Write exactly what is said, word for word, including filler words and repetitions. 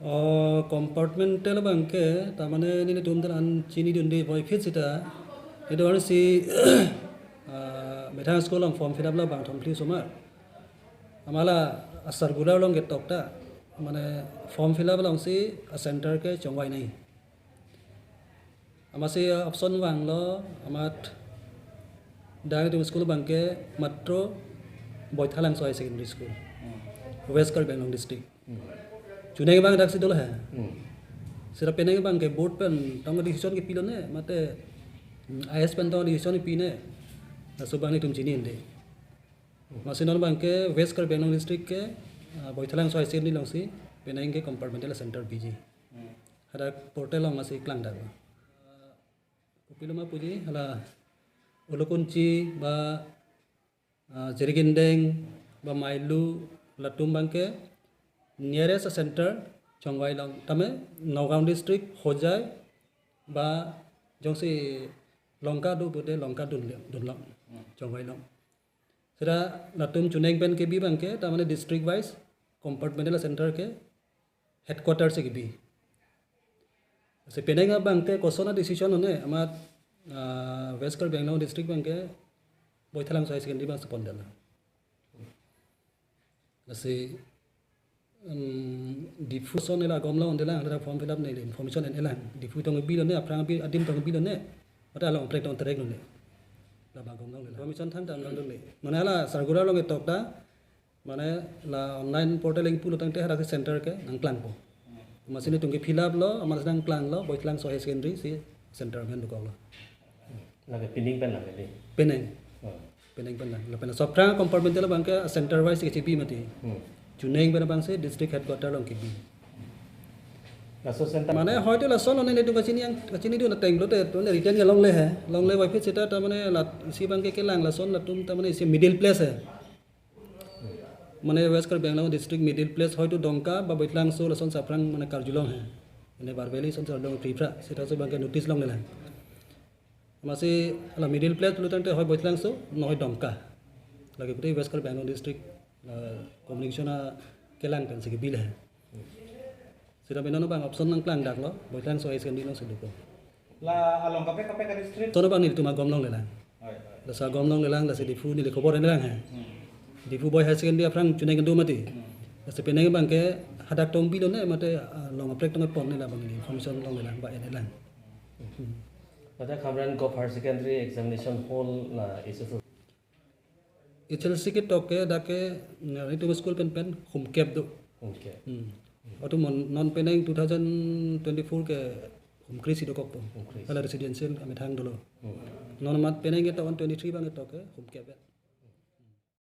Oh, compartmental abangke, tamane nelitum ta an chinidunde puvoiphit seta. Ido arsi, ah, methang school along form fill up labangthom phli osomar. Amat la a-circular along ketok ta, mane form fill up alongsi a-center ke Chongvai nai. Amatsi option vanglo, amat dak nelitum school abangke matro Boithalangso Higher Secondary School, West Karbi Anglong District. Chuneng abang daksi dolo he. Hmm. Seta penang abangke board pen tong decision kepilo ne, mate, mm, I S pen tong decision kepi ne. Laso abang nelitum chinide. Amatsi non abangke West Karbi Anglong District ke, ah, Boithalangso Higher Secondary alongsi penang ke compartmental center piji. Hmm. Hadak portal along amatsi klangdak. Kopilo ma puji, hala Ulukunchi ba, ah, Jirikindeng ba Mailu, latum abangke nearest center Chongvai along. Tame Nagaon District Hojai ba jongsi Lanka do pulote Lanka dun, dunlong, Chongvai along. Seta latum chuneng pen kebi abangke, tamane district wise compartmental center ke headquarter si kebi. Si penang abangke koson a-decision one, amat, ah, West Karbi Anglong District abangke Boithalangso Higher Secondary abang si pondetlo. Lasi, um, Diphu ason ela agom along ondelang, hala form fill up ne le information en-elang. Diphu tong bilo ne, aphrang bi adim tong bilo ne. Mate along aprek tong terek lo ne. Labang agom along le. Information thangta dam dam le. Mane hala circular along ketok ta, mane la online portal ingpulo tangte hadak center ke nangklangpo. Amatsi nelitum ke fill up lo, amatsi nangklanglo, Boithalangso Higher Secondary si center men dukoklo. Lake penang pen lake dei. Penang. Oh. Penang pen lang. Lapen laso aphrang compartmental abangke center wise kechibi mati. Hmm. Chuneng pen abangsi district headquarter along kebi. Laso center. Mane hoito lason one nelitum kachini yang, kachinidun ateng pulote, to ne written ke longle he. Longle puvoiphit seta tamane la isi abangke kelang lason latum tamane isi middle place he. Mane West Karbi Anglong District middle place hoito Dongka ba Boithalangso lason si aphrang mane karjulong he. Mane Barbeli ason si karjulong pripra, seta laso abangke notice longlelang. Amatsi hala middle place pulo tangte hoi Boithalangso, non hoi Dongka. Lake pute West Karbi Anglong District, ah, communication akelang pensi kebi le. Seta penang abang option nangklangdaklo, Boithalangso Higher Secondary alongsi dukok. La along kaprek kaprek a-district? Lason abang nelitum agom longlelang. Hoi, hoi. Laso agom longlelang, lasi Diphu neli khobor enlang he. Hmm. Diphu Boy Higher Secondary aphrang chuneng kedo mati. Hmm. Lasi penang abangke hadak tong bilo ne, mate, ah, along aprek tong pon ne, labang neli information longlelang ba enlang. Hmm. Pada Khamren Govt Higher Secondary Examination Hall la issue. H L C ketok ke dak ke, mm, nelitum school pen pen humkep do. Humkep. Hmm. Atum non, non penang two thousand twenty-four ke humkre si dokokpo. Humkre. Hala residential amethang dolo. Hmm. Non amat penang ketok on twenty-three abang ketok ke humkep.